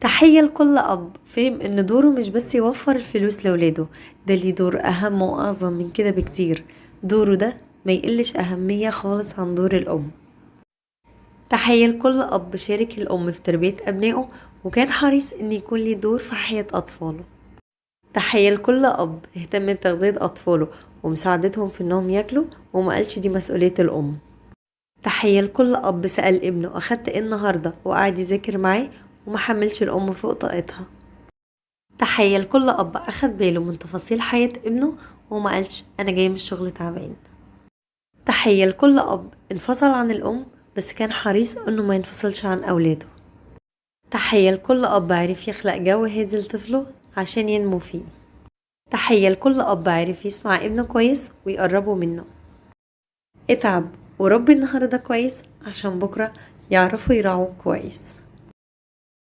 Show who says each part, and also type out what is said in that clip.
Speaker 1: تحية لكل أب فهم إن دوره مش بس يوفر الفلوس لولاده، ده ليه دور أهم وأعظم من كده بكتير. دوره ده ما يقلش أهمية خالص عن دور الأم. تحية لكل أب شارك الأم في تربية أبنائه وكان حريص إن يكون ليه دور في حياة أطفاله. تحية لكل أب اهتم بتغذية أطفاله ومساعدتهم في إنهم ياكلوا وما قالش دي مسؤولية الأم. تحية لكل أب سأل ابنه أخدت إيه النهاردة وقعد يذاكر معاه وما حملش الأم فوق طاقتها. تحية لكل أب أخد باله من تفاصيل حياة ابنه وما قالش أنا جاي من الشغل تعبان. تحية لكل أب انفصل عن الأم بس كان حريص إنه ما ينفصلش عن أولاده. تحية لكل أب عرف يخلق جو هادي لطفله عشان ينمو فيه. تحية لكل أب عرف يسمع ابنه كويس ويقربه منه. اتعب وربي النهاردة كويس عشان بكرة يعرفوا يراعوك كويس.